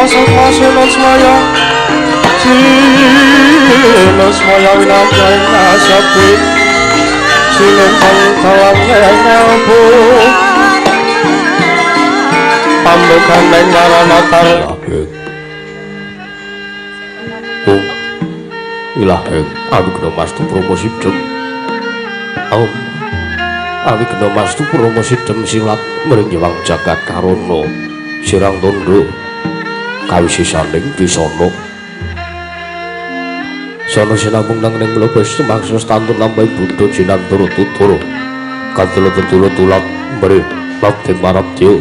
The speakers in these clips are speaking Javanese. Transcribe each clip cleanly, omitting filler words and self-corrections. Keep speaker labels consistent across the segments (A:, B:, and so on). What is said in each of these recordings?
A: Sukma Sinusmaya Sinusmaya winakya kasapi Sinumpang dalam ngelbu Pambukan neng maranatar Ilaheng awigna mastu promosidem Om awigna mastu promosidem silat mring jagat karana sirang tondo kawisisaning pisana sana sinambung nang ning mlebes mangsa stantun nambahi buddha jinantara tutur kadula tetula tulat mrih labde marabdya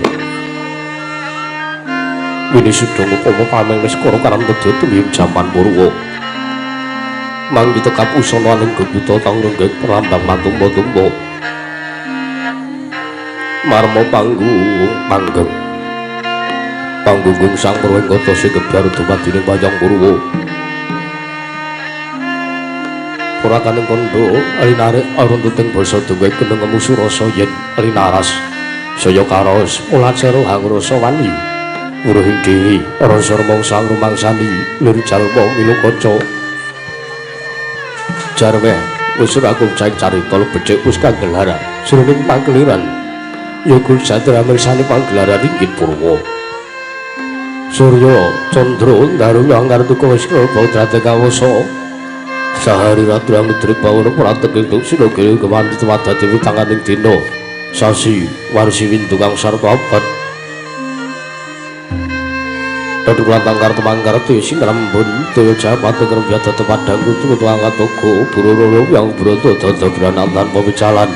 A: wini sudha ngupama pameng niskara karang tedya tumiyim jaman purwa manggi tekap usana ning gebuta tangrenggek perlambang matumpa-tumpa marma panggung manggeng panggunggung sang purwengkata sing gebyar dumadining wayang purwa purakaning kandha linarik aruntuting basa dungge keneng musurasa yen linaras saya karaos mulacara hangrasa wani wuruhing dhewe rasa rumangsa rumangsani lir jalma milu kaca jarweh wis ora kumcang carita becik wis kagelaran jroning pangkeliran ya kul jatra mirsani panggelaran inggih purwa surya candra daru angartuka wis badrate kawasa sahari ratu amudri bawana pratek entuk sila kewanti tumadati tanganing dina sasi warsi windu kang sarta abad Daduk lantang kartu sing rembun daya japat ngrembya padang kutu angkat togo buroro yang broto dodobran tanpa pecalan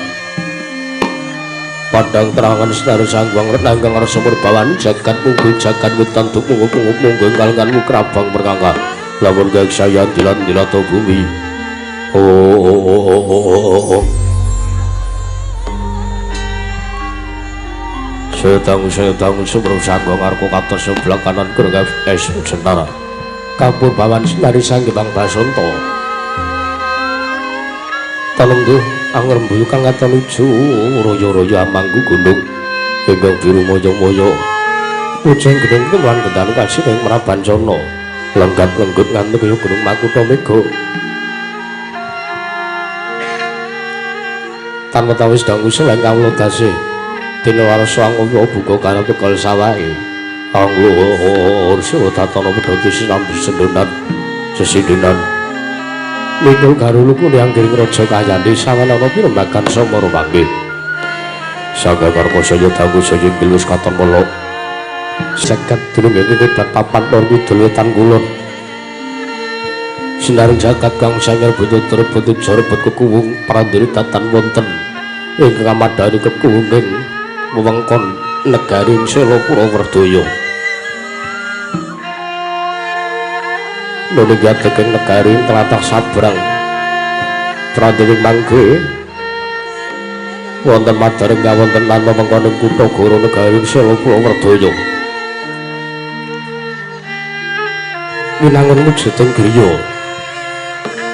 A: padang terangan setara sangguang renanggang rasa murbawan jagat munggu jagat wetan dukungu pungu munggu kalengkanmu kerabang berkangka lamun gaik saya dilan dilato bumi oh oh oh oh oh oh oh saya dangu sumru sangguang arko katos sebelah kanan gergaf es jentara kampur bawan senari sanggebang basonto talengduh angrembuyu kang katanuju royo-royo amanggu gunung ingkang biru moyo-moyo puceng gedeng kemulan gendanu kasih ing Mrabancana lenggat lenggut nganti kaya gunung Makutha Mega tanpa tawis dangu selain kawula dase dene warsa angowo buka karo tegal sawahe anggur sira tatana pedhoti sinambi sendonan sesindenan mikul garuluku anggiring raja kayane sawanana pirembagan samara panggih sangga karma saya dangu saya inggil wis katon melok jagat dunung ing papan lor kidul wetan kulon sinaring jagat kang sangar butuh terbut jarbet kekuwung prandiri tatan wonten ingkang amadhani kekuwunging wewengkon negari Selopura Werdaya nuli gadeging negari tlatah Sabrang prandiri mangke wonten madaring kawonten lan wewengkoning kutha Goro negari Selopura Werdaya winangun wujuding griya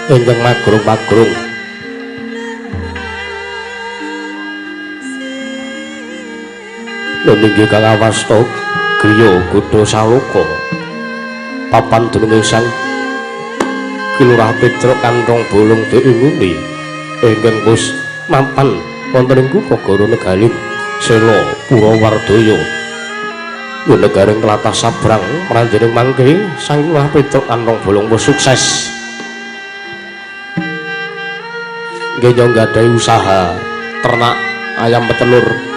A: ingkang magrung-magrung nunggih kang awasta griya Gudha Saloka papan dununge Sang Kilurah Petruk Kanthong Bolong Deinguni ingkang wis mapan wonten ing kutha Goro negari Selopura Wardaya negaring tlatah Sabrang pranjening mangke Sang Kilurah Petruk Kanthong Bolong wis sukses nggih nggadahi usaha ternak ayam petelur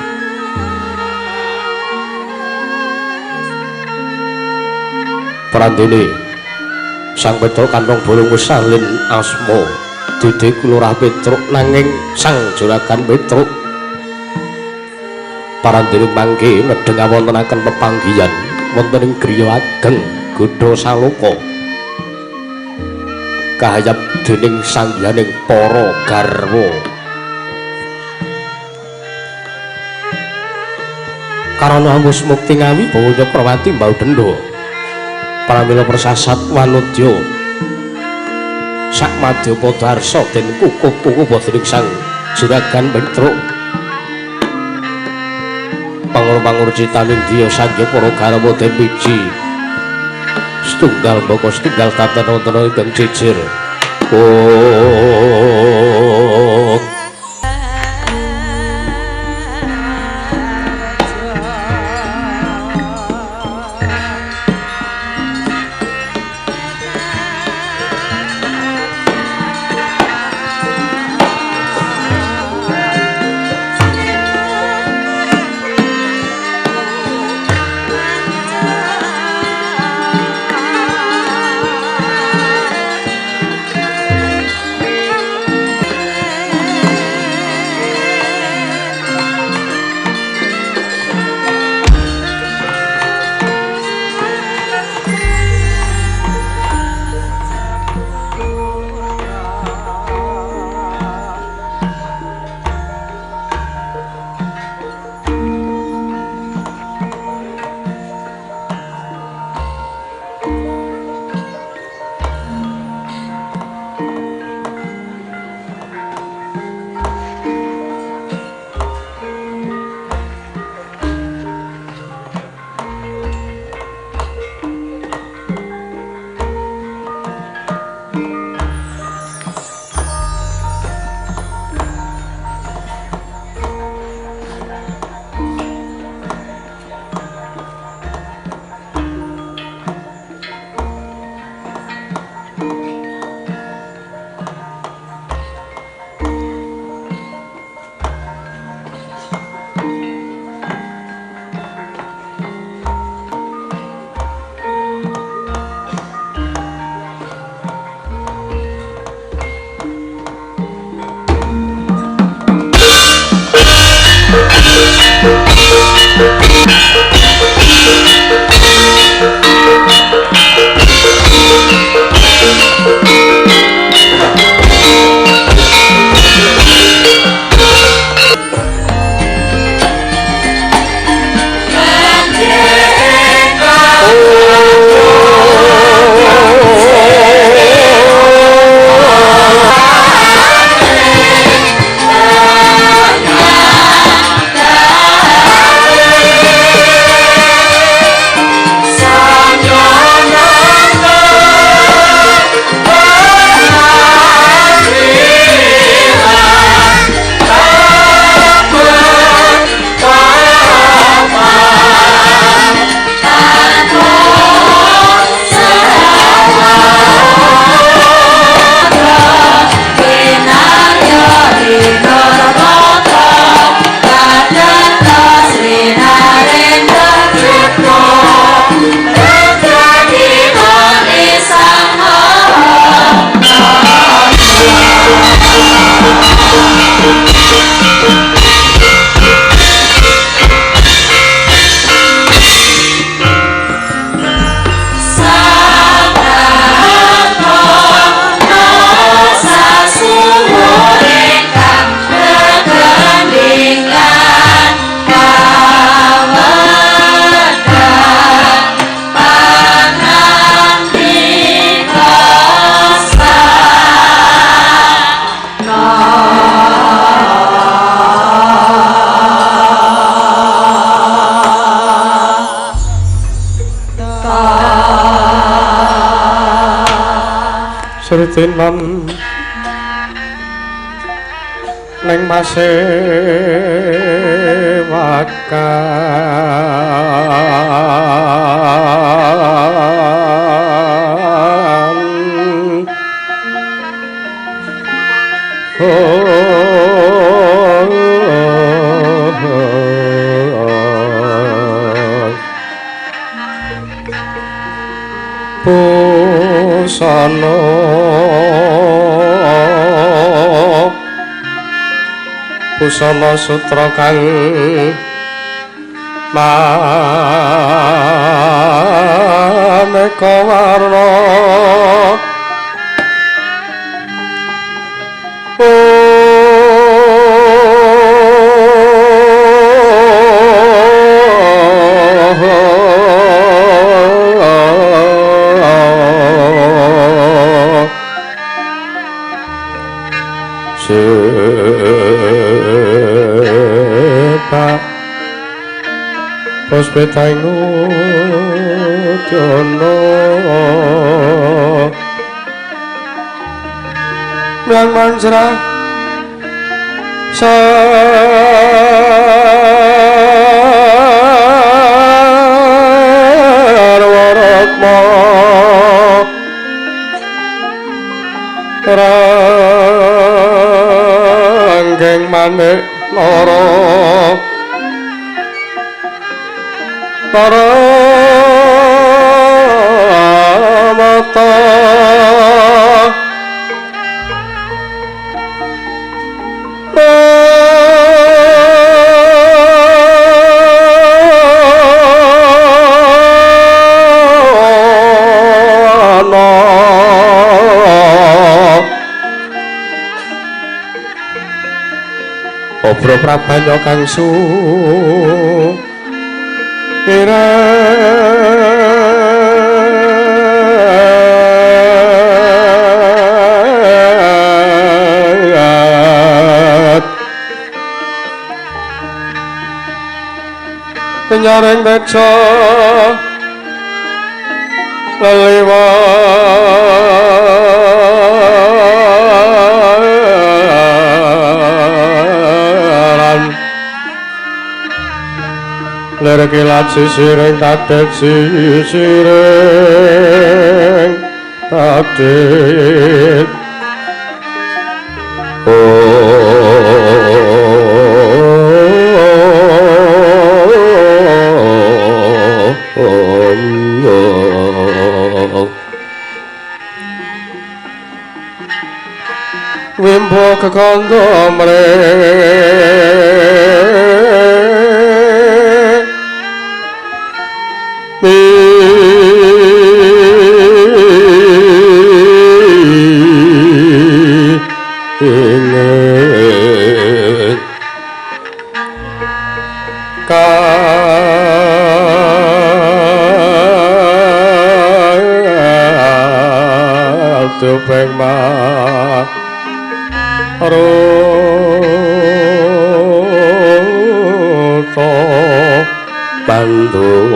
A: prandene Sang Petruk Kanthong Bolong wis salin asma Dede Lurah Petruk nanging Sang Juragan Petruk parandene mangke nedheng awontenaken pepanggihan wonten ing griya ageng Gudha Saloka kahayap dening sangyaning para garwa karana wis mukti ngawi bawa Nyakrawati mbau denda pramila persasat wanudya sak madya padarsa den kukup-kukup dening Sang Juragan Petruk pangur-pangur citaning diya sangya para garwa den wiji Setunggal mbaka setunggal tatan wonten ingkang jejer. Sritinan neng mase wakan Pusana pusana sutra kang maneka warna Sepak Puspitaing Udana. Yang manjra sarwaratma ranggeng manik nara paramata Obro prabanya kang sumirat kenyaring teja leliwaran lir kilat sisiring kadhet sisiring kadhet. Wimbo kekandha mrih kadupeng maruta bandung.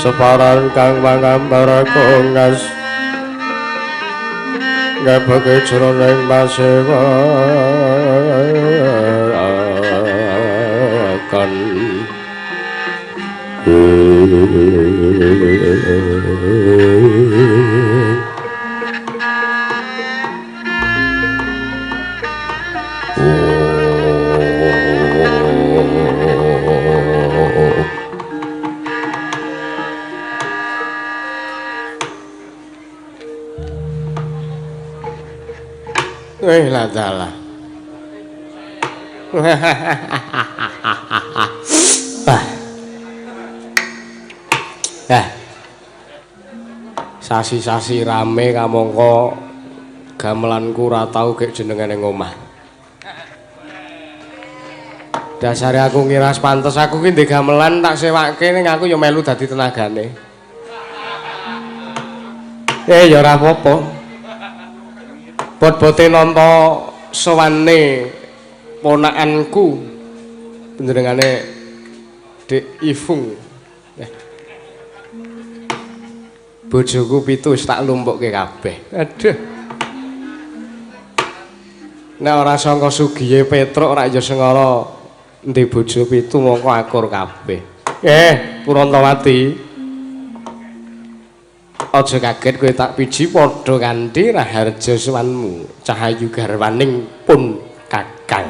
A: Separan kang mangambar kongas ngebeke jroning masewakan.
B: Lah dalah. Wah. Sasi-sasi rame kamangka gamelanku ora tau gek jenengane ning omah. Dasare aku ngira pantes aku ki ndek gamelan tak sewake ning aku ya melu dadi tenagane. Ya ora apa-apa. Bot-bote nampa sowane ponakanku panjenengane Dik Ifung. Bojoku pitu wis tak lumpukke kabeh. Aduh. Nek ora sangka sugihe Petruk ora ya sengara ndek bojo pitu mongko akur kabeh. Purantawati. Aja kaget kowe tak piji padha kanthi raharja sowanmu cahayu garwaning pun kakang.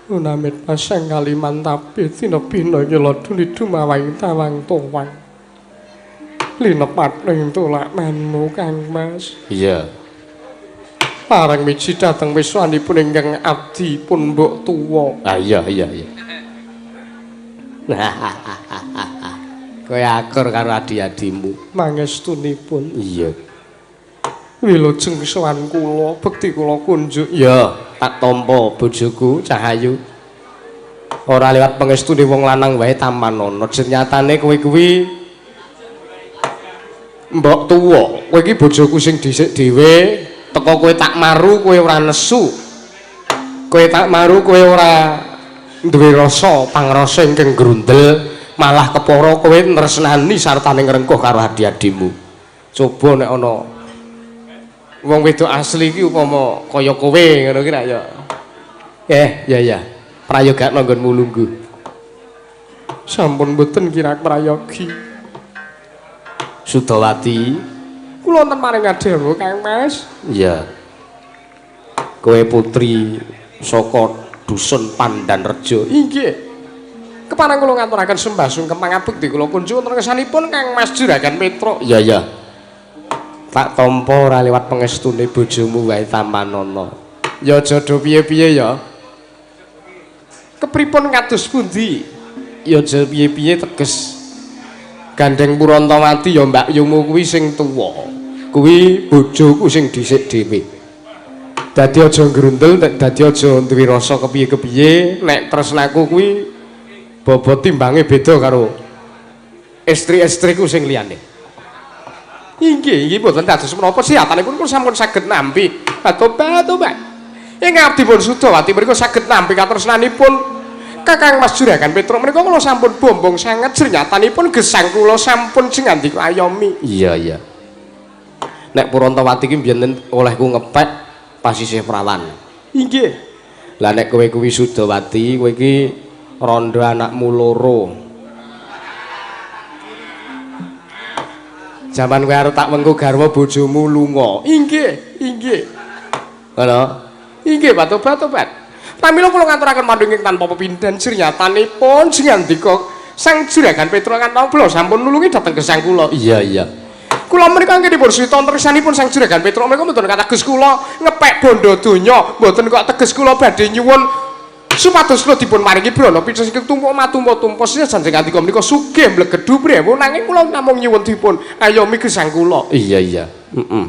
B: Unamit pasang kalimantapi tinebina nyeloduli dumawang tawang towang. Linepat ing tulakmanmu Kang Mas. Iya. Pareng miji dhateng wiswanipun ingkang abdi pun mbok tuwa. Ah iya iya iya. Kowe akur karo adi-adimu mangestunipun. Iya. Wilujeng sowan kula, bekti kula kunjuk. Iya, tak tampa bojoku Cahayu. Ora liwat pangestune wong lanang wae tampanana. Nyatane kowe kuwi Mbok tuwa, kowe iki bojoku sing dhisik dhewe, teko kowe tak maru kowe ora nesu. Kowe tak maru kowe ora duwe rasa pangrasa ingkang grundel, malah kepara kowe nresnani sartane ngrengkuh karo adi-adimu. Coba nek ana wong wedok asli iki upama kaya kowe ngono ki ra ya. Ya ya. Prayogakno nggonmu lungguh. Sampun mboten kirang prayogi.
A: Sudawati,
B: kula wonten maring adhewa Kang Mas.
A: Iya. Kowe putri saka dusun Pandanrejo.
B: Inggih. Kepareng kula ngaturaken sembah sungkem pangabekti kula kunjuk wonten kesanipun Kang Mas Juragan Petruk.
A: Iya iya. Tak tampa ora lewat pengestune bojomu wae tampanana.
B: Ya aja do piye-piye ya. Kepripun kados pundi? Ya aja piye-piye teges. Gandeng Purantawati ya Mbak Yumu kuwi sing tuwa. Kuwi bojoku sing dhisik dhewe. Dadi aja ngrundel, dadi aja duwe rasa kepiye-kepiye, nek tresnaku kuwi bobot timbange beda karo estri-estriku sing liyane. Inggih, inggih mboten dados menapa siatanipun kula sampun saged nampi. Tobat-tobat. Ing abdi pun Sudawati mriku saged nampi katresnanipun Kakang Mas Juragan Petruk menika kula sampun bombong sanget srinyatanipun gesang kula sampun sing ayomi.
A: Iya iya. Nek Purantawati ki mbiyen olehku ngepek pas isih prawan.
B: Inggih.
A: Lah nek kowe kuwi Sudawati, kowe iki rondo anakmu loro.
B: Jaman kowe arep tak wengku garwa bojomu lunga. Inggih, inggih.
A: Ngono.
B: Inggih, Pak Tobat. Pramila kula ngaturaken pandunging tanpa pepindhan srinyatanipun sing ngandika Sang Juragan Petruk kan kula sampun nulungi dhateng gesang kula.
A: Iya iya.
B: Kula menika anggenipun swita tresnanipun Sang Juragan Petruk menika mboten kateges kula ngepek bondo donya, mboten kok teges kula badhe nyuwun supados kula dipun maringi brana picis ingkang tumpuk matumpa-tumpa senajan sing ngandika menika sugih mlegedu prewu nanging kula namung nyuwun dipun ayomi gesang kula.
A: Iya iya. Heeh.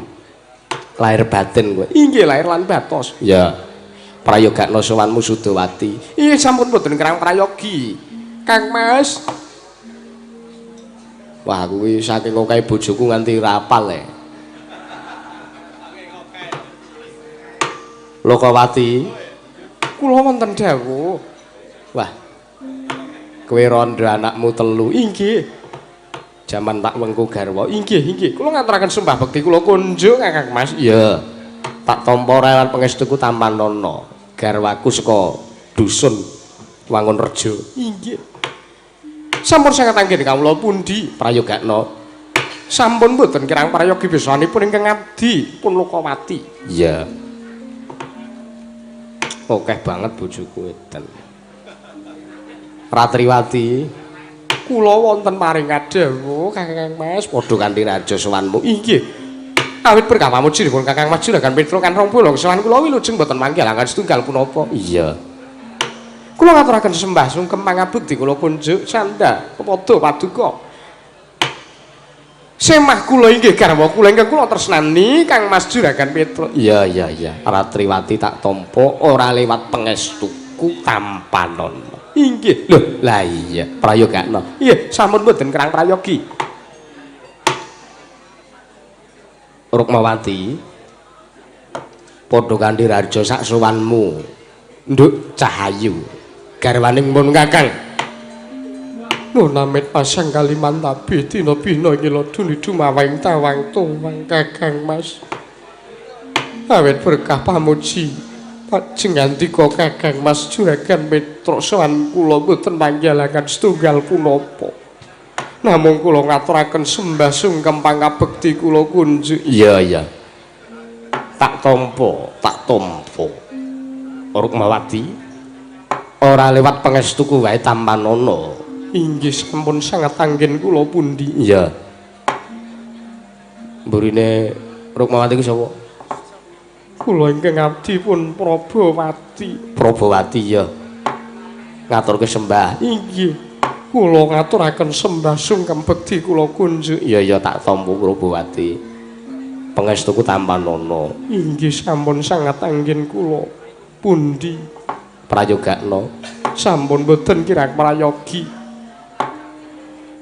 A: Lahir batin kowe.
B: Inggih, lahir lan batos.
A: Iya. Prayogakno sowanmu Sudawati.
B: Iya sampun mboten kerang prayogi. Kang Mas.
A: Wah, kuwi saking akeh bojoku nganti rapal e. Lokawati,
B: kula wonten dawuh.
A: Wah. Kowe rondo anakmu telu.
B: Inggih.
A: Jaman tak wengku garwa.
B: Inggih, inggih. Kula ngaturaken sembah bekti kula kunjuk Kakang Mas.
A: Iya. Tak tampa ora pangestuku tampanana. Garwaku saka dusun Wangunrejo.
B: Inggih. Sampun sanget anggen kawula pundi
A: prayogakno.
B: Sampun mboten kirang prayogi besanipun ingkang abdi pun Lokawati.
A: Iya. Akeh banget bojoku edan. Ratriwati,
B: kula wonten maring kadhawuh Kakang Mas
A: padha kanthi raja sowanmu.
B: Inggih. Awit berkah pamujipun Kakang Mas Juragan Petruk kan 20 sowan kula wilujeng mboten mangke alangan setunggal punapa.
A: Iya.
B: Kula ngaturaken sembah sungkem pangabekti kula kunjuk sanda kepada paduka. Semah kula inggih garwa kula ingkang kula tresnani Kang Mas Juragan Petruk.
A: Iya iya iya. Ratriwati tak tampa ora lewat pangestuku tampanana.
B: Inggih.
A: Lho, lah iya, prayogakno.
B: Iya, sampun mboten kerang prayogi.
A: Rukmawati, padha kanthi raja sak sowanmu. Nduk Cahayu, garwaning pun Kakang.
B: Nun amit pasang Kalimantabi dina bina ngila duni dumaweng tawang tuwang Kakang Mas. Awit berkah pamuji panjengandika Kakang Mas Juragan Petruk sowan kula mboten manggalaken setunggal punapa. Namung kula ngaturaken sembah sungkem pangabekti kula kunjuk.
A: Iya iya. Tak tampa, tak tampa. Rukmawati ora lewat pangestuku wae tampanana.
B: Inggih sampun sanget anggen kula pundi.
A: Iya. Mburine Rukmawati ku sapa?
B: Kula ingkang abdi pun Prabawati.
A: Prabawati ya. Ngaturke sembah.
B: Inggih. Kula ngaturaken sembah sungkem bekti kula kunjuk.
A: Iya iya tak tampa Prabawati. Pangestuku tampanana.
B: Inggih sampun sanget anggen kula pundi.
A: Prayogakno.
B: Sampun mboten kirang prayogi.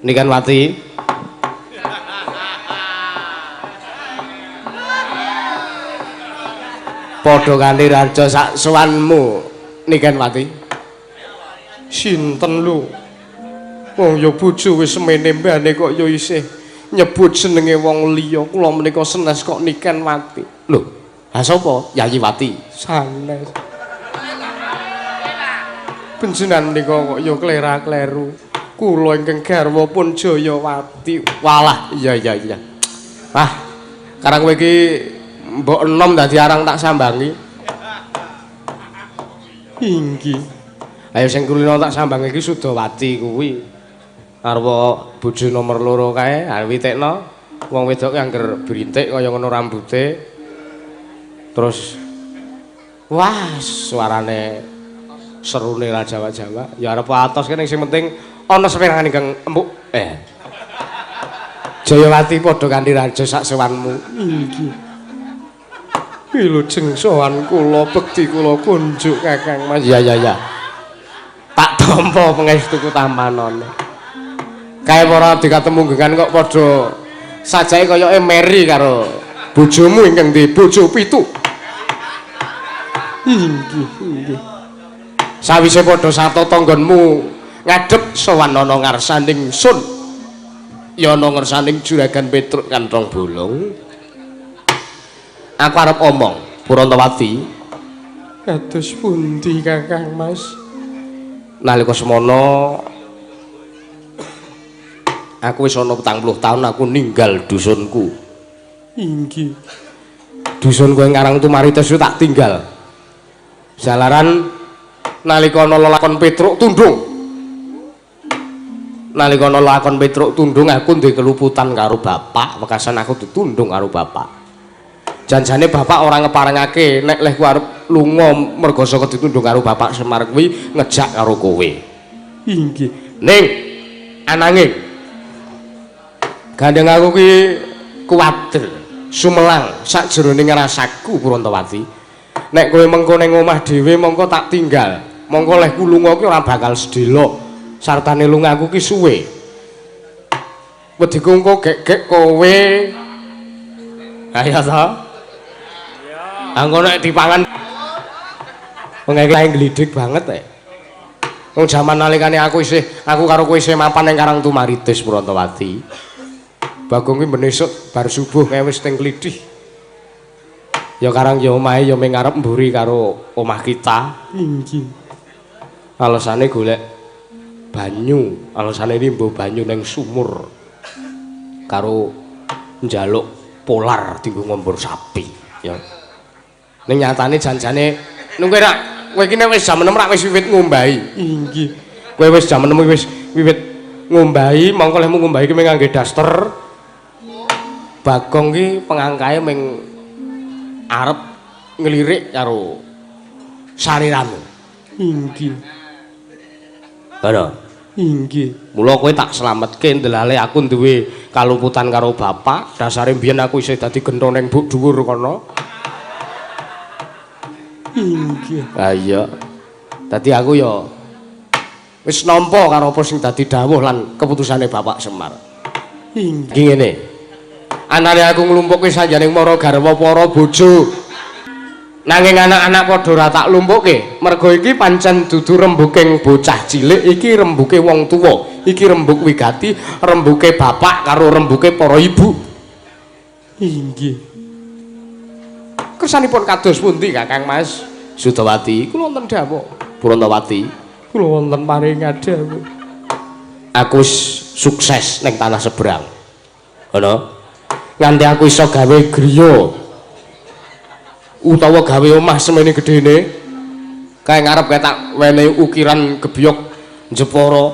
A: Nikan Wati.
B: Padha kanthi raja sak sowanmu Niken Wati. Sinten lho? Wong ya bojo wis semene mbane kok ya isih nyebut jenenge wong liya. Kula menika senes kok Niken Wati. Lho, ha sapa? Yayi Wati. Sanes. Panjenengan menika kok ya klera-kleru. Kula ingkang garwa pun Jayawati. Walah, iya iya iya. Ah, karang kowe iki mbok enom dadi arang tak sambangi. Inggih. Ayo sing kulino tak sambangi iki Sudawati kuwi. Arep bojo nomor 2 kae, ha witekno. Wong wedok ki angger brintik kaya ngono rambute. Terus wah, suarane serune ra Jawa-Jawa. Ya arep atos kene sing penting ana seperangan ingkang empuk. Jayawati padha kanthi raja sak sowanmu. Inggih. Wilujeng sowan kula bekti kula kunjuk Kakang Mas. Ya ya ya. Tak tampa pangestuku tampanana. Kae para dikatemunggengan kok padha sajake kayake meri karo bojomu ingkang duwe bojo 7. Inggih, inggih. Sawise padha sata tanggonmu ngadhep sowan ana ngarsaning sun. Ya ana ngersaning Juragan Petruk Kanthong Bolong. Aku arep omong, Purantawati. Kados pundi Kakang Mas? Nalika semono aku wis ana 40 taun aku ninggal dusunku. Inggih. Dusunku ing Karang Tumaritis tak tinggal. Jalaran nalika ana lelakon Petruk Tundung. Nalika ana lakon Petruk Tundung aku duwe keluputan karo bapak, wekasan aku ditundung karo bapak. Janjane bapak ora ngeparengake nek lehku arep lunga merga saka ditundung karo bapak Semar kuwi ngejak karo kowe. Inggih. Ning ananging gandeng aku kuwi kuwatir sumelang sakjroning rasaku Purantawati. Nek kowe mengko ning omah dhewe mongko tak tinggal. Mongko lehku lunga ki ora bakal sedelok. Sartane lungaku ki suwe. Wediku engko gek-gek kowe. Ayo to. Engko nek dipangan wong iki ngglidik banget e. Wong jaman nalikane aku isih aku karo kowe isih mapan ning Karang Tumaritis Purantawati. Bagong ki ben esuk bar subuh kae wis teng klidih. Ya karang ya omahe ya ming ngarep mburi karo omah kita. Inggih. Alasane golek banyu, alasane nimbo banyu ning sumur karo njaluk polar dienggo ngombor sapi, ya. Ning nyatane janjane nunggu rak kowe iki nek wis jam 6 rak wis wiwit ngombahi. Inggih. Kowe wis jam 6 wis wiwit ngombahi, mongko lehmu ngombahi ki mung ngangge daster. Bagong ki pengangkae ming arep nglirik karo sariramu. Inggih. Ngono. Inggih. Mula kowe tak slametke ndelale aku duwe kaluputan karo bapak, dasare mbiyen aku isih dadi gentho ning buk dhuwur kono. Inggih. Ha iya. Dadi aku ya wis nampa karo apa sing dadi dawuh lan keputusane Bapak Semar. Inggih ngene. Anane aku nglumpukke sanjaning para garwa para bojo. Nanging anak-anak padha ora tak lumpukke. Mergo iki pancen dudu rembuking bocah cilik, iki rembuke wong tuwa. Iki rembug wigati, rembuke bapak karo rembuke para ibu. Inggih. Kersanipun kados pundi Kakang Mas? Sudawati, kula wonten dawuh. Purantawati, kula wonten paringan dawuh. Aku wis sukses ning tanah seberang. Ngono. Nganti aku iso gawe griya utawa gawe omah semene gedene. Kae ngarep kae tak wenehi ukiran gebyok Jepara.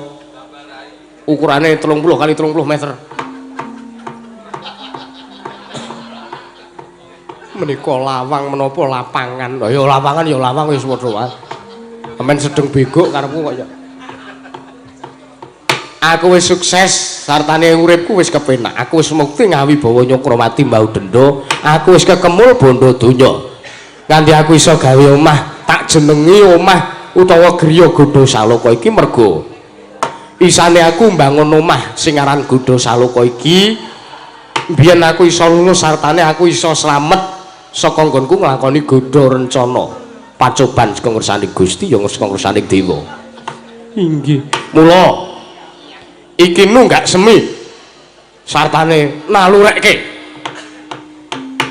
B: Ukurane 30 kali 30 meter. Menika lawang menapa lapangan? Lah ya lapangan ya lawang wis padha wae. Sampeyan sedeng begok karepku kok ya. Aku wis sukses sartane uripku wis kepenak. Aku wis mukti ngawibawa Nyakrawati mbau denda. Aku wis kekemul bondo donya. Nganti aku iso gawe omah, tak jenengi omah utawa griya Godha Saloka iki mergo isane aku mbangun omah sing aran Godha Saloka iki mbiyen aku iso lulus sartane aku iso slamet saka nggonku nglakoni godha rencana pacoban saka ngersane Gusti ya saka ngersane dewa. Inggih. Mula iki nunggak semi sartane nalurekke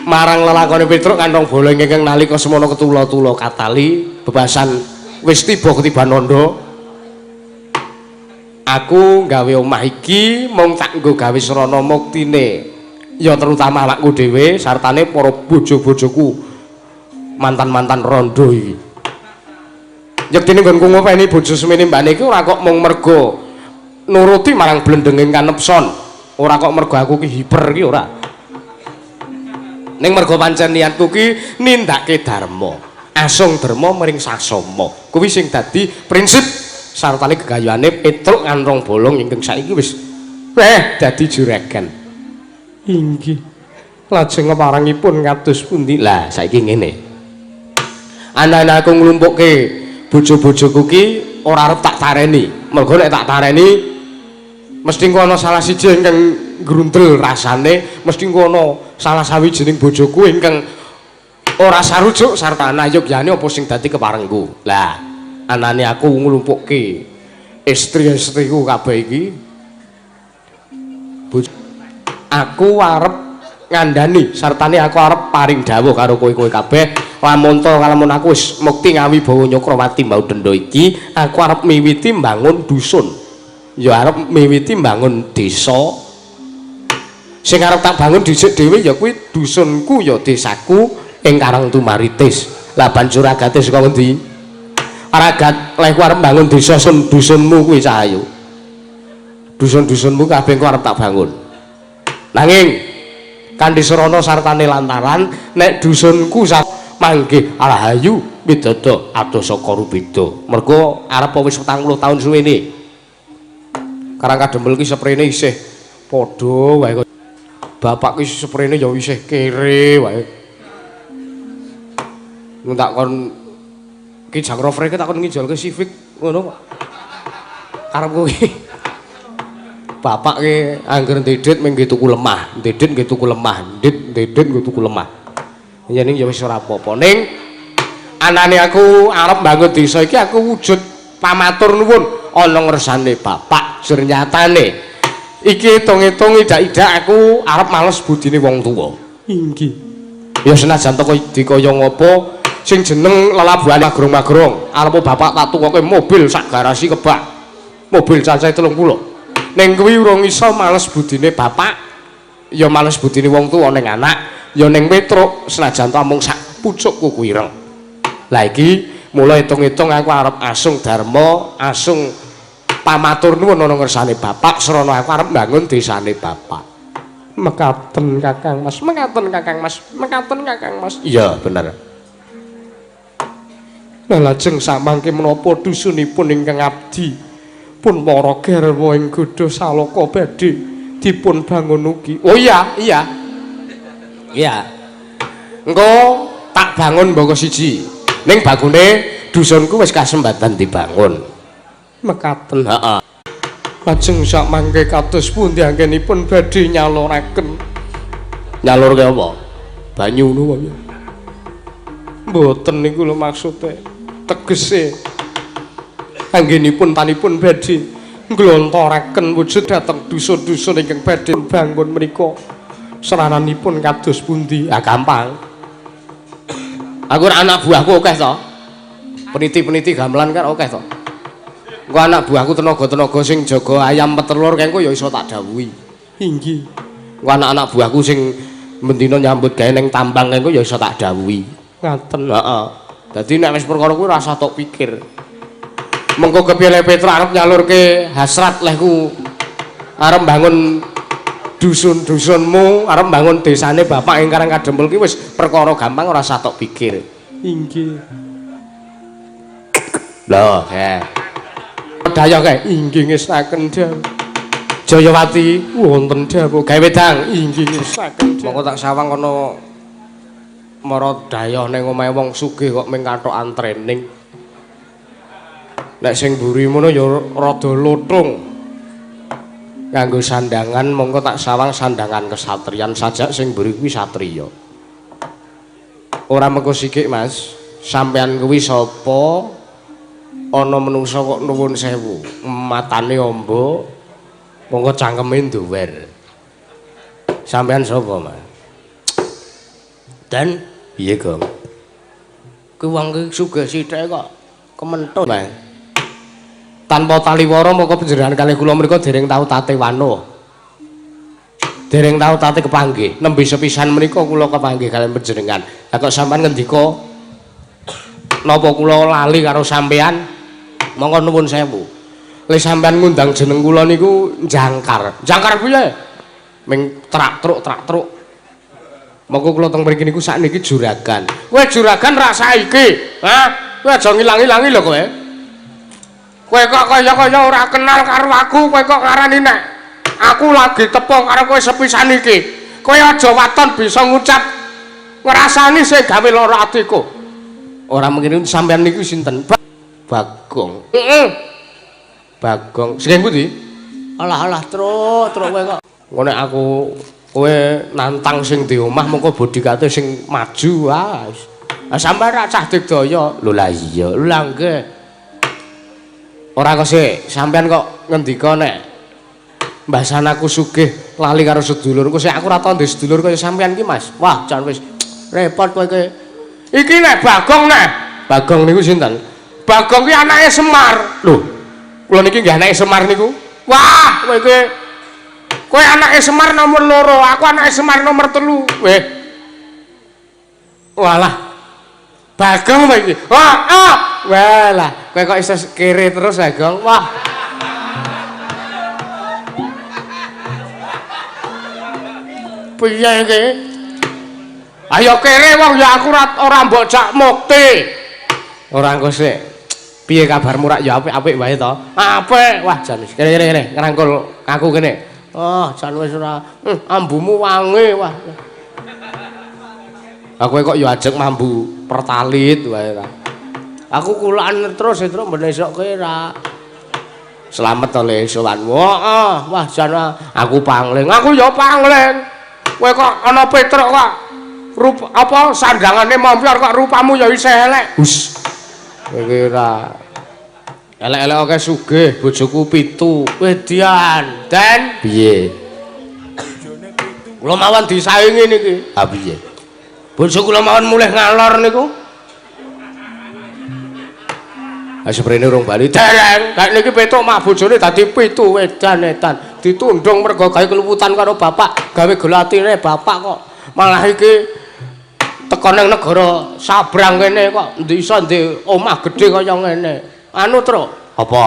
B: marang lelakone Petruk kanthong bolong ingkang nalika semono ketula-tula katali bebasan wis tiba ketiban nandha. Aku gawe omah iki mung tak nggo gawe srana muktine ya terutama awakku dhewe sartane para bojo-bojoku mantan-mantan rondo iki. Yektine nggonku ngopeni bojo semene mbane iki ora kok mung mergo nuruti marang blendenging kanepson, ora kok mergo aku ki hiper ki ora. Ning mergo pancen niatku ki nindakake dharma, asung dharma mring sasama. Kuwi sing dadi prinsip sartane gegayuhane Petruk Kanthong Bolong ingkang saiki wis dadi juragan. Inggih. Lajeng keparengipun kados pundi? Lah saiki ngene. Anane aku nglumpukke bojo-bojoku ki ora arep tak tareni. Mergo nek tak tareni mesti engko ana salah siji ingkang ngrundel rasane, mesti engko ana salah sawijining bojoku ingkang ora sarujuk sarta nayogyane apa sing dadi keparengku. Lah anane aku nglumpukke istri-istriku kabeh iki, aku arep ngandani sartane aku arep paring dawuh karo kowe-kowe kabeh lamun to lamun aku wis mukti ngawibawa Nyakrawati Mbau Denda iki, aku arep miwiti mbangun dusun, ya arep miwiti mbangun desa. Sing arep tak bangun dhisik dhewe ya kuwi dusunku ya desaku ing Karang Tumaritis. Lah banjur ragate saka ngendi? Ragat lehku arep mbangun desa sun dusunmu kuwi Cahayu. Dusun-dusunmu kabeh engko arep tak bangun. Nanging kanthi srana sartane lantaran nek dusunku manggih rahayu widada adoh saka rubeda. Mergo arep wis 40 taun suwene. Karang Kadempel ki seprene isih padha wae. Bapak ki seprene ya isih kere wae. Mun tak kon ki Jang Rover iki tak kon ngijolke Civic ngono kok. Karepku ki bapak ki angger ndedit mung nggih tuku lemah, ndedit nggih tuku lemah, ndedit nggih tuku lemah. Ya ning ya wis ora apa-apa. Ning anane aku arep mbangun desa iki aku wujud pamatur nuwun ana ngersane bapak. Jernyatane iki hitung-hitung idak-idak aku arep males budine wong tuwa. Inggih. Ya senajan to dikaya ngopo sing jeneng lelabuhan magrong-magrong, arep bapak tak tukoke mobil sak garasi kebak. Mobil cacahe 30. Ning kuwi urung iso males budine bapak, ya males budine wong tuwa ning anak, ya ning Petruk senajan to amung sak pucuk kuku ireng. Lah iki mula hitung-hitung aku arep asung dharma, asung pamatur nuwun ana ngersane bapak srana aku arep mbangun desane bapak. Mekaten Kakang Mas, mekaten Kakang Mas, mekaten Kakang Mas. Iya, bener. Lah lajeng samangke menapa dusunipun ingkang abdi pun para garwa ing Godha Salaka badhe dipun bangun ugi. Oh iya, iya. Iya. Engko tak bangun mbaka siji. Ning bagune dusunku wis kasembatan dibangun. Mekaten. Heeh. Lajeng samangke kados pundi anggenipun badhe nyaluraken? Nyalurke apa? Banyu ngono wae. Mboten niku lho maksude. Tegese anggenipun tanipun badhe nglontoraken wujud dhateng dusun-dusun ingkang badhe bangun menika. Serananipun kados pundi? Ah gampang. Aku anak buahku akeh to. Peniti-peniti gamelan kan akeh to. Engko anak buahku tenaga-tenaga sing jaga ayam petelur kae engko ya iso tak dawuhi. Inggih. Engko anak-anak buahku sing bendina nyambut gawe ning tambang kae engko ya iso tak dawuhi. Ngaten. Heeh. Dadi nek wis perkara kuwi ora usah tok pikir. Mengko kepiye le Petruk arep nyalurke hasrat lehku arep bangun dusun-dusunmu, arep bangun desane bapak ing Karang Kadempel ki wis perkara gampang ora usah tok pikir. Inggih. Lho, he. Daya kae inggih ngestaken dawuh. Jayawati wonten dawuh gawe wedang inggih ngestaken. Mongko tak sawang ana mara dayah ning omahe wong sugih kok ming kathokan training. Nek sing mburi ngono ya rada lutung. Nganggo sandangan mongko tak sawang sandangan kesatriyan sajak sing mburi kuwi satriya. Ora mengko sikik, Mas. Sampeyan kuwi sapa? Ana menungsa kok nuwun sewu. Matane amba, mongko cangkeme nduwer. Sampeyan sapa, Mas? Dan piye, Gong? Kuwi wong ki sugih sithik kok kementut, Mas. Tanpa taliwara moko panjenengan kalih kula mriku dereng tau tate wanuh. Dereng tau tate kepanggih. Nembe sepisan menika kula kepanggih kaliyan panjenengan. Lah kok sampean ngendika napa kula lali karo sampean? Monggo nuwun sewu. Le sampean ngundang jeneng kula niku jangkar. Jangkar piye? Ming trak-truk-trak-truk. Monggo kula teng mriki niku sakniki juragan. Kowe juragan rak saiki? Hah? Kowe aja ngilang-ilangi lho kowe. Kowe kok kaya-kaya ora kenal karo aku, kowe kok ngarani nek aku lagi tepung karo kowe sepisan iki. Kowe aja waton bisa ngucap ngrasani sing gawe lara atiku. Ora mungkin sampean niku sinten? Bagong. Heeh. Bagong. Sing pundi? Alah-alah truk, truk kowe kok. Engko nek aku kowe nantang sing di omah mengko bodyguard sing maju wae. Ah sampean ra cah digdaya. Lho lah iya, lho lah nggih. Ora kok sik, sampean kok ngendika nek mbasan aku sugih lali karo sedulurku, sik aku ora tau ndek sedulur kaya sampean ki, Mas. Wah, jan wis repot kowe iki. Iki nek Bagong nek. Bagong niku sinten? Bagong ki anake Semar. Lho, kula niki nggih anake Semar niku. Wah, kowe iki kowe anake Semar nomor 2, aku anake Semar nomor 3. Weh. Walah. Bagong kowe iki. Wah, ah. Walah, kowe kok iso kere terus, Bagong. Wah. Piye iki? Ayo kere wong ya aku ora mbok jak mukti. Ora engko sik. Piye kabarmu rak ya apik-apik wae to? Apik. Wah, jan wis. Kene kene kene ngrangkul aku kene. Oh, jan wis ora. Ambumu wangi wah. Aku kok ya ajeng mambu pertalit wae ta. Aku kulaan terus terus ben esuk kowe ra. Slamet to le sowanmu. Heeh, wah jan aku pangling. Aku ya pangling. Kowe kok ana Petruk kok rup apa sandangane mompior kok rupamu ya isih elek. Hus. Kowe iki ora elek-elek akeh sugih, bojoku 7. Wedian. Den, piye? Kula mawon disaingi niki. Ha piye? Bojo kula mawon mulih ngalor niku. Ha seprene urung bali. Dereng, gak niki Petruk mak bojone dadi 7 wedan edan. Ditundung mergo gawe keluputan karo bapak, gawe gelatine bapak kok. Malah iki teko ning negara sabrang kene kok ndi iso ndek omah gedhe kaya ngene. Anu, Truk. Apa?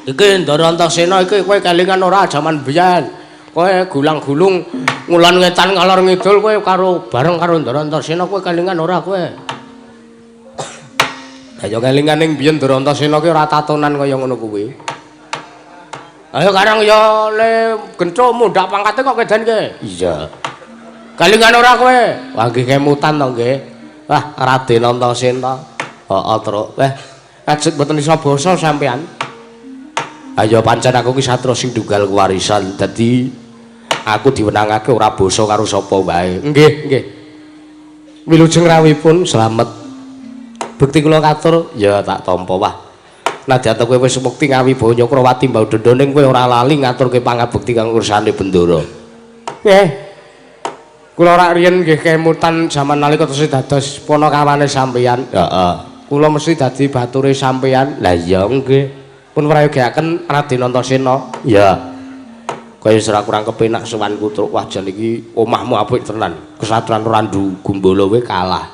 B: Iki Ndara Antasena iki kowe kelingan ora jaman biyen. Kowe gulang-gulung ngulon ngetan ngalor ngidul kowe karo bareng karo Ndara Antasena kowe kelingan ora kowe? Lah ya kelingan ning biyen Ndara Antasena ki ora tatonan kaya ngono kuwi. Ayo karang ya le genco mundhak pangkate kok kedan ke? Iya. Kelingan ora kowe? Wah nggih kemutan to nggih. Wah Raden Antasena. Heeh, Truk. Weh, ajeg mboten iso basa sampean. Ayo pancen aku ki satria sing tunggal kewarisan. Dadi aku diwenangake ora basa karo sapa wae. Nggih, nggih. Wilujeng rawuhipun slamet. Bekti kula katur ya tak tampa. Wah. Nadyan kowe wis mukti ngawibawa Nyakrawati mbau dendha ning kowe ora lali ngaturke pangabekti kang ursane Bendara. Nggih. Kula rak riyen nggih kemutan jaman nalika tesih dados panakawane sampeyan. Heeh. Kula mesti dadi bature sampeyan. Lah iya nggih. Pun prayogiaken Raden Antasena. Iya. Kaya ora kurang kepenak sowanku Truk. Wah jan iki omahmu apik tenan. Kesatran Randu Gumbala wae kalah.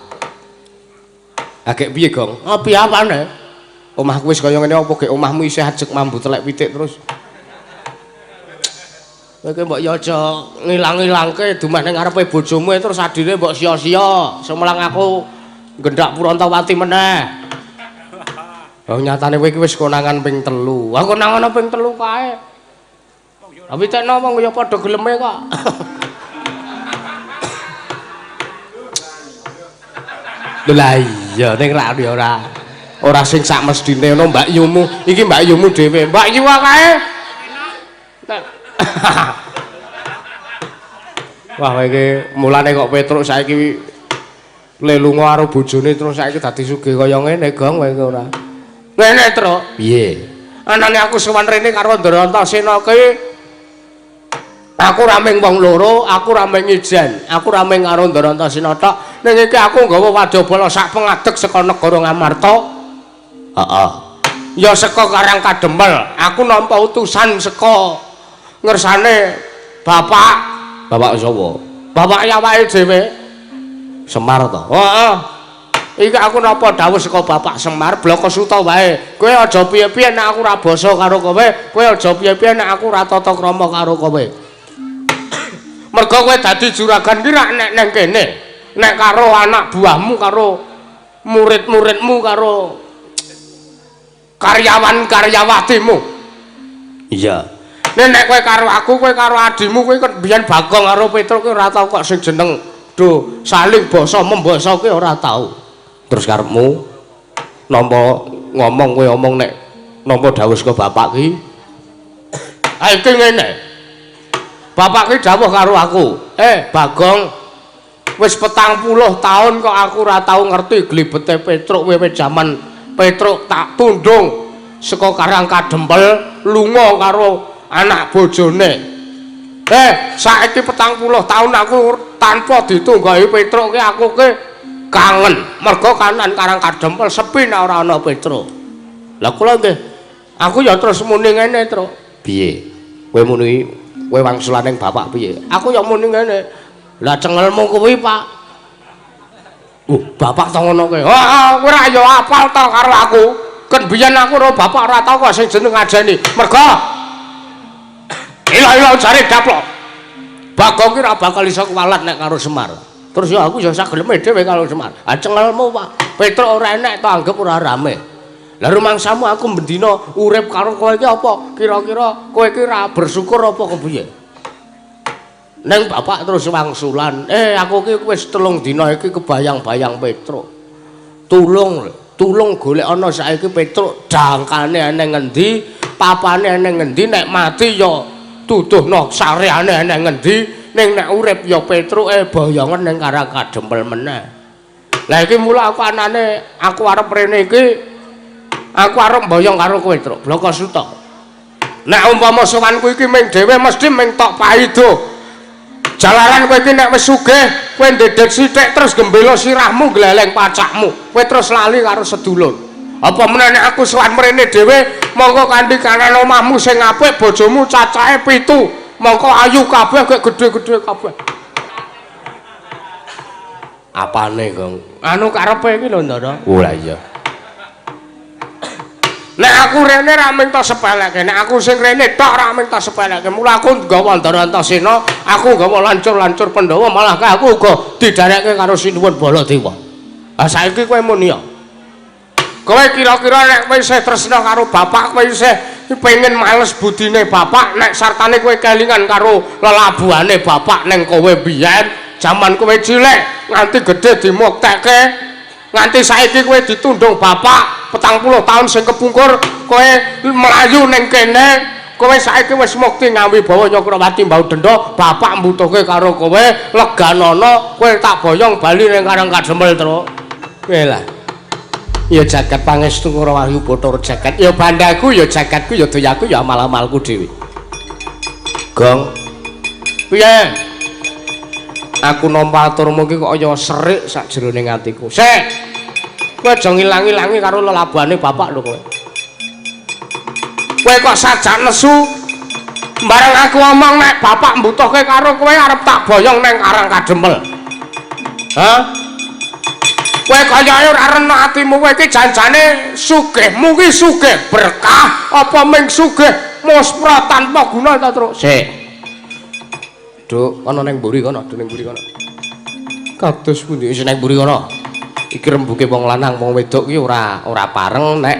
B: Agek piye, Gong? Ah piye apane? Omahku wis kaya ngene apa gek omahmu isih ajeg mambu telek pitik terus. Kowe ki mbok ya aja ngilang-ilangke dumeh ning ngarepe bojomu terus adine mbok sia-sia. Sumelang aku nggendak Purantawati meneh. Oh nyatane kowe iki wis konangan ping 3. Aku konangan ping 3 kae. Tapi tekno wong ya padha geleme kok. Lho lah iya ning rak ya ora. Ora sing sak mesthine ngono Mbak Yumu. Iki Mbak Yumu dhewe. Mbak Yu kae. Wah iki mulane kok Petruk saiki Le lunga karo bojone terus saiki dadi sugih kaya ngene, Gong, kowe ora. Ngene, Truk.
A: Piye?
B: Anane aku sowan rene karo Ndara Antasena ki aku ora mung wong loro, aku ora mung ijen, aku ora mung karo Ndara Antasena tok. Ning iki aku nggawa wadyabala sak pengadeg saka negara Ngamarta.
A: Heeh.
B: Ya saka Karang Kadempel. Aku nampa utusan saka ngersane bapak.
A: Bapak sapa?
B: Bapak awake dhewe.
A: Semar to?
B: Heeh. Iki aku napa dawuh saka Bapak Semar Blaka Suta wae. Kowe aja piye-piye nek aku ora basa karo kowe, kowe aja piye-piye nek aku ora tata krama karo kowe. Mergo kowe dadi juragan ki rak nek nang kene. Nek karo anak buahmu, karo murid-muridmu, karo karyawan-karyawatimu.
A: Iya.
B: Nek kowe karo aku, kowe karo adimu, kowe kan biyen Bagong karo Petruk ki ora tau kok sing jeneng do saling basa membasa ki ora tau.
A: Terus karepmu nampa ngomong kowe omong nek nampa dawuh saka bapak ki?
B: Ha iki ngene. Bapak ki dawuh karo aku, "Bagong, wis 40 taun kok aku ora tau ngerti glibete Petruk wiwit jaman Petruk tak tundung saka Karang Kadempel lunga karo anak bojone. Saiki 40 taun aku tanpa ditunggahi Petruk ki aku ki kangen. Mergo kanan Karang Kadempel sepi nek ora ana Petruk." Lah kula nggih, aku ya terus muni ngene, Truk.
A: Piye? Kowe muni kowe wangsulan ning bapak piye?
B: Aku ya muni ngene. Lah cengelmu kuwi, Pak. Bapak to ngono kowe. Heeh, kowe ora ya apal to karo aku. Ken biyen aku karo bapak ora tau kok sing jeneng ngajeni. Mergo ila-ila jare daplok. Bagong ki ora bakal iso kuwalat nek karo Semar. Terus ya aku ya sageleme dhewe karo Semar. Ah cengelmu, Pak. Petruk ora enek to anggap ora rame. Lah rumangsamu aku bendina urip karo kowe iki apa? Kira-kira kowe iki ora bersyukur apa kepiye? Neng bapak terus wangsulan, aku ki wis 3 dina iki kebayang-bayang Petruk. Tulung, tulung golek ana saiki Petruk dangkane eneng ngendi, papane eneng ngendi, nek mati ya tuduhno sareane eneng ngendi, ning nek urip ya Petruke boyongen ning Karang Kadempel meneh. Lah iki mula aku anane aku arep rene iki aku arep mboyong karo kowe, Truk, Blaka Suta. Nek umpama sowanku iki ming dhewe mesti ming tok paido. Jalaran kowe iki nek wis sugih, kowe ndedet sithik terus gembela sirahmu gleleng pacakmu. Kowe terus lali karo sedulur. Apa meneh nek aku sowan mrene dhewe, mongko kanthi kanan omahmu sing apik, bojomu cacahe 7. Mongko ayu kabeh, gek gedhe-gedhe kabeh.
A: Apane, Gong?
B: Anu karepe iki lho, Ndara.
A: Oh lah iya.
B: Nek aku rene ra mung tok sepelekke, nek aku sing rene tok ra mung tok sepelekke. Mula aku nggawa Ndara Antasena, aku nggawa lancur-lancur Pandhawa, malah aku uga didharekke karo Sinuwun Baladewa. Ah saiki kowe muni ya. Kowe kira-kira nek kowe isih tresna karo bapak, kowe isih pengen males budine bapak, nek sartane kowe kelingan karo lelabuhane bapak ning kowe biyen, jaman kowe cilik nganti gedhe dimuktekke, nganti saiki kowe ditundung bapak 40 taun sing kepungkur kowe mlayu ning kene, kowe saiki wis mukti ngawibawa Nyakrawati mbau denda, bapak mbutuhke karo kowe, leganono kowe tak boyong bali ning Karang Kadempel, Truk. Kowe lah. Ya jagat pangestu karo wahyu bathara jagat. Ya bandaku, ya jagatku, ya doyaku, ya amal-amalku dhewe.
A: Gong.
B: Piye? Aku nampa aturmu iki kok kaya serik sakjroning atiku. Sik. Kowe aja ngilang-ilangi karo lelabuhane bapak lho kowe. Kowe kok sajak nesu bareng aku omong nek bapak mbutuhke karo kowe arep tak boyong nang Karang Kadempel. Hah? Kowe kayake ora rena atimu, kowe iki janjane sugihmu ki sugih berkah apa ming sugih muspra tanpa guna ta, Truk?
A: Sik. Duk, kono ning mburi kono, ning mburi kono.
B: Kados pundi
A: isih ning mburi kono? Iki rembuke wong lanang, wong wedok ki ora pareng nek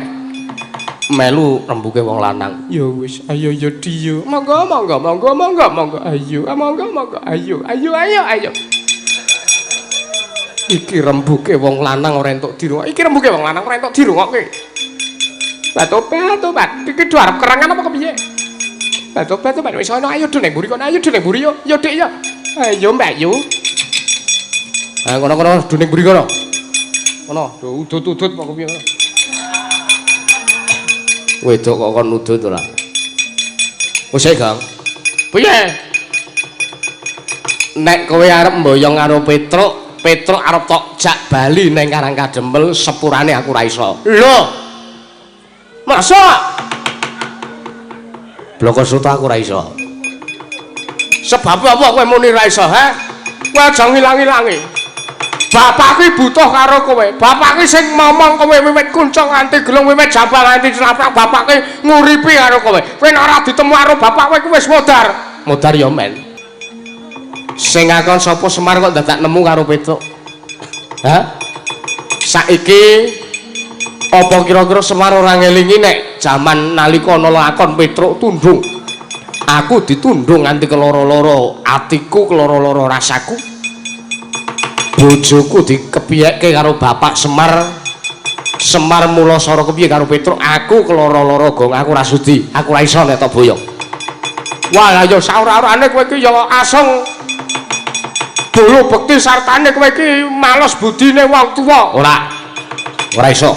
A: melu rembuke wong lanang.
B: Ya wis, ayo ya Diyo. Monggo monggo monggo monggo monggo ayo, monggo monggo ayo, ayo ayo ayo. Iki rembuke wong lanang ora entuk dirungokke. Iki rembuke wong lanang ora entuk dirungokke. Batu-batu, iki do arep kerangan apa kepiye? Batu-batu, wis ana ayo do ning mburi kono, ayo do ning mburi yo. Yo Dik yo. Ayo Mbak Yu. Ha kono-kono do ning mburi kono. Kono do udut-udut apa piye kono. Wedok kok kon udut ora. Wis e, Gong. Piye? Nek kowe arep mboyong karo Petruk, Petruk arep tok jak bali ning Karang Kadempel sepurane aku ora iso. Lho. Masa? Bloko Suta aku ora iso. Sebab apa kowe muni ora iso, ha? Kowe aja ngilang-ilangi. Bapak ki butuh karo kowe. Bapak ki sing momong kowe wiwit kuncung nganti gelung, wiwit jambang nganti celaprak, bapak ki nguripi karo kowe. Kowe nek ora ditemu karo bapak kowe ku wis modar. Modar ya men. Sing ngakon sapa Semar kok dadak nemu karo Petruk? Hah? Saiki apa kira-kira Semar ora ngelingi nek jaman nalika ana lakon Petruk tundung. Aku ditundung nganti keloro-loro atiku, keloro-loro rasaku. Bojoku dikepiyeke karo bapak Semar. Semar mula sara kepiye karo Petruk? Aku keloro-loro gong, aku ora sudi, aku ora iso nek tok boyong. Wah, lah ya saora-orane kowe iki ya asung bolo bekti sartane kowe iki males budine wong tuwa. Ora. Ora iso.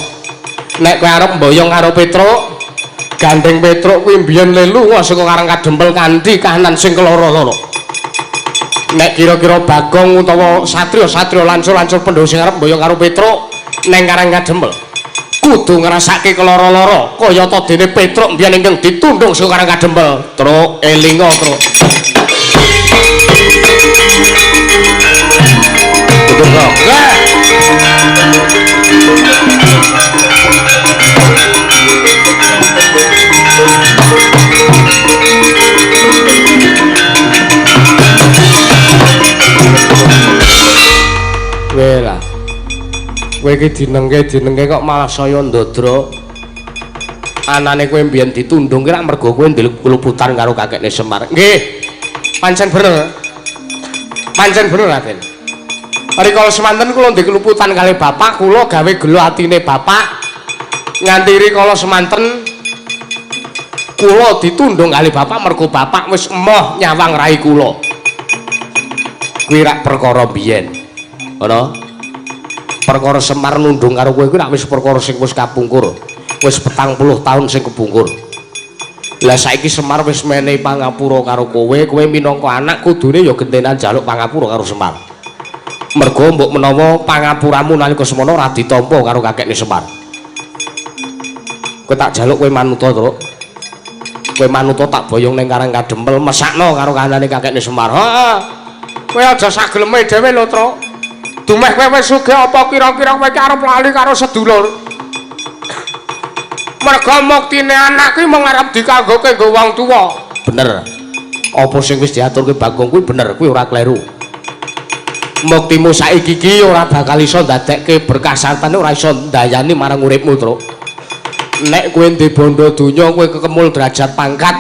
B: Nek kowe arep mboyong karo Petruk, gandeng Petruk kuwi mbiyen le lunga saka Karang Kadempel kanthi kahanan sing keloro-loro. Nek kira-kira Bagong utawa satria-satria lancur-lancur Pandhawa sing arep mboyong karo Petruk neng Karang Kadempel kudu ngrasake keloro-loro kayata dene Petruk mbiyen ingkang ditundung saka Karang Kadempel. Truk elinga, Truk. Betul, Bro. Kowe lah. Kowe iki dinengke-dinengke kok malah saya ndodro. Anane kowe mbiyen ditundung ki rak mergo kowe ndeluk kluputan karo kakekne Semar. Nggih. Pancen bener. Pancen bener, Raden. Rikala semanten kula ndek kluputan kalih bapak, kula gawe gelo atine bapak. Nganti rikala semanten kula ditundung kalih bapak mergo bapak wis emoh nyawang rai kula. Kuwi rak perkara mbiyen. Ngono. Perkara Semar nundung karo kowe kuwi rak wis perkara sing wis kapungkur. Wis 40 taun sing kepungkur. Lah saiki Semar wis menehi pangapura karo kowe, kowe minangka anak kudune ya gentenan njaluk pangapura karo Semar. Mergo mbok menawa pangapuramu nalika semono ora ditampa karo kakekne Semar. Kowe tak jaluk kowe manuta, Truk. Kowe manuta tak boyong ning Karang Kadempel, mesakno karo kahanane kakekne Semar. Heeh. Kowe aja sageleme dhewe lho, Truk. Dumeh kowe wis sugih apa kira-kira kowe iki arep lali karo sedulur? Mergo muktine anak kuwi mung arep dikanggoke nggo wong tuwa. Bener. Apa sing wis diaturke Bagong kuwi bener, kuwi ora kleru. Muktimu saiki iki ora bakal iso ndadekke berkah sartane, ora iso ndayani marang uripmu, Truk. Nek kowe ndek bondo donya, kowe kekemul derajat pangkat,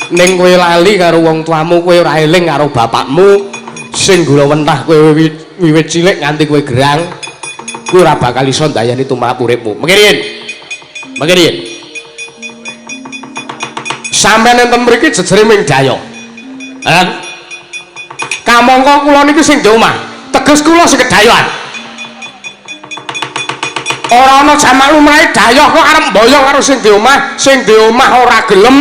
B: ning kowe lali karo wong tuamu, kowe ora eling karo bapakmu sing gula wentah kowe wiwit cilik nganti kowe gerang, kowe ora bakal iso ndayani tumrap uripmu. Mengke riyin. Sampeyan enten mriki jejere ming dayo. Kan? Kamangka kula niki sing ndek omah, teges kula sing kedayoan. Ora ana jamak lumrahe dayoh kok arep mboyong karo sing ndek omah, sing ndek omah ora gelem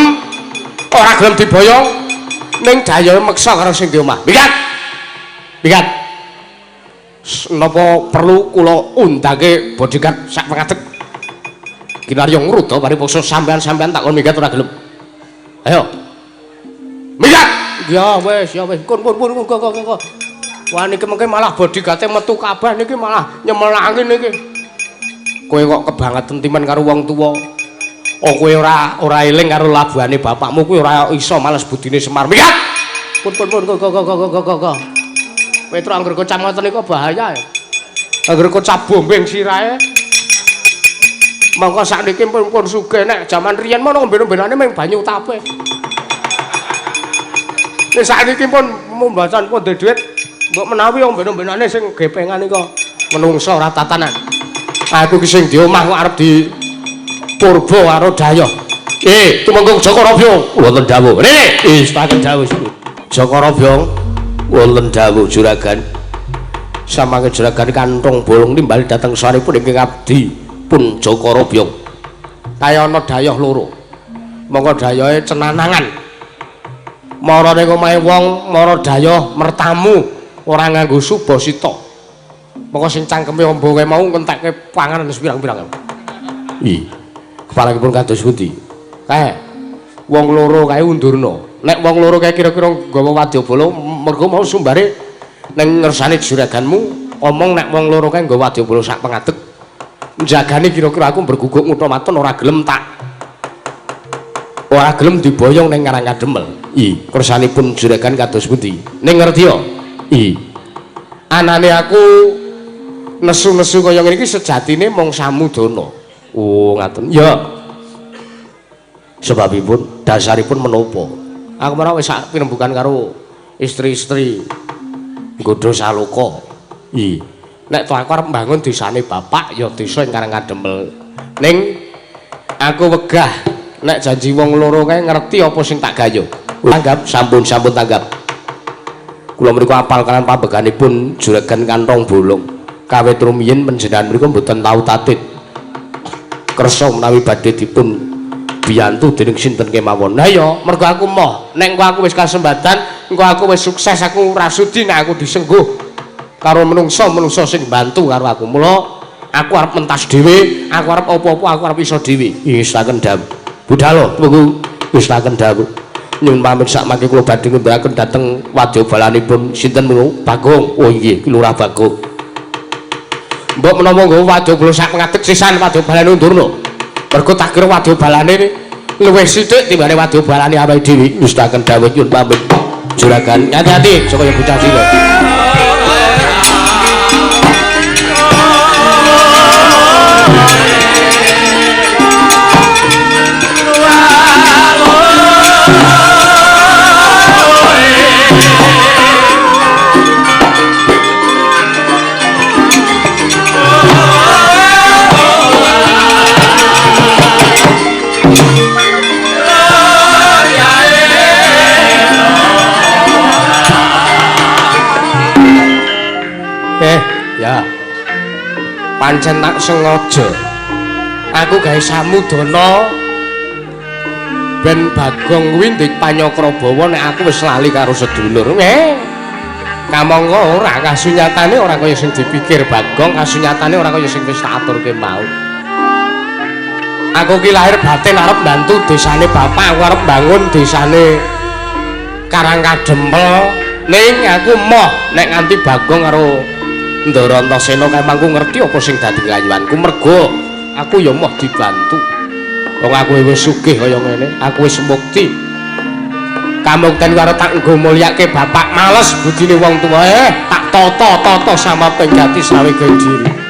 B: diboyong, ning dayohe meksa karo sing ndek omah. Minggat. Minggat. Napa perlu kula undangke bodyguard sak pengadeg? Kinarya ngruda paripoksa sampean-sampean tak kon minggat ora gelem. Ayo. Minggat. Ya wis, ya wis. Kun pun pun kok kok kok. Wah niki mengke malah bodyguarde metu kabeh niki malah nyemelangi niki. Kowe kok kebangetan timen karo wong tuwa. Oh kowe ora eling karo labuhane bapakmu kuwi ora iso males budine Semar. Minggat. Pun pun pun kok kok kok kok kok. Petruk angger kocap ngoten niku bahaya. Angger kocap bombing sirahe. Mongko sakniki pun sugih nek jaman riyen mono ngombe-ombenane mung banyu tape. Nek sakniki pun mumbacan pun ndek dhuwit mbok menawi omben-ombenane sing gepengan nika menungso ora tatanan. Aku ki sing di omah kok arep di purba karo dayoh. Tumenggung Jaka Rabyong wonten dawuh. Rene, istaken dawuh. Jaka Rabyong wonten dawuh juragan.
A: Samangke juragan kantong bolong nimbali dhateng saripun ingkang abdi pun Jaka Robyong.
B: Kaya ana dayoh loro. Monggo dayohe cenanangan. Mara ning omahe wong, mara dayoh mertamu ora nganggo subasita. Monggo sing cangkeme amba kae mau ngentekke panganan sepirang-pirang.
A: Ih. Kepalangipun kados pundi?
B: Kae. Wong loro kae undurna. Nek wong loro kae kira-kira nggawa wadyabala mergo mau sumbare ning ngersane juraganmu omong nek wong loro kae nggawa wadyabala sak pengadeg. Njagane kira-kira aku berguguk ngutha maton ora gelem tak. Ora gelem diboyong ning Karang Kademel.
A: Ih, kersanipun juragan kados pundi?
B: Ning ngerti ya?
A: Ih.
B: Anane aku nesu-nesu kaya ngene iki sejatine mung samudana.
A: Oh, ngaten. Ya. Sebabipun dasaripun menapa?
B: Aku malah wis sak pirembugan karo istri-istri nggodha saloka.
A: Ih.
B: Nek to aku arep mbangun desane bapak ya desa ing Karang Kademel. Ning aku wegah nek janji wong loro kae ngerti apa sing tak gayo.
A: Tanggap, sampun-sampun tanggap. Kula mriku apal kalian pambeganipun juragan kantong bolong. Kawit rumiyin panjenengan mriku mboten tau tatit. Kersa menawi badhe dipun biyantu dening sinten kemawon.
B: Lah ya, mergo aku moh. Nek engko aku wis kasembatan, engko aku wis sukses, aku ora sudi nek aku disengguh karo menungso-menungso sing bantu karo aku. Mula aku arep mentas dhewe, aku arep apa-apa, aku arep iso dhewe.
A: Istaken dawuh. Budhalo tunggu istaken dawuh. Nyuwun pamit sak mangke kula badhe ngendikaken dhateng wadyabalanipun sinten munu? Bagong. Oh inggih, ki Lurah Bagong.
B: Mbok menawa nggawa wadyabala sak pengadeg sisan wadyabalane undurna. Mergo tak kira wadyabalane luwih sithik timbane wadyabalane awake dhewe.
A: Istaken dawuh nyuwun pamit. Juragan, hati-hati aja kaya bocah cilik.
B: Ya. Pancen tak sengaja. Aku gawe samudana ben Bagong kuwi ndik panyakrabawa nek aku wis lali karo sedulur. Kamangka ora kasunyatane ora kaya sing dipikir Bagong, kasunyatane ora kaya sing wis tak aturke mau. Aku ki lahir batin arep mbantu desane bapak, aku arep bangun desane Karang Kademel. Ning aku moh nek nganti Bagong karo Ndara Antasena kae mangku ngerti apa sing dadi kayuanku, mergo aku ya moh dibantu. Wong aku wis sugih kaya ngene, aku wis mukti. Kamukten karo tak nggo mulyake bapak, males budine wong tuwa. Tak tata-tata sama penggati sawe gawe diri.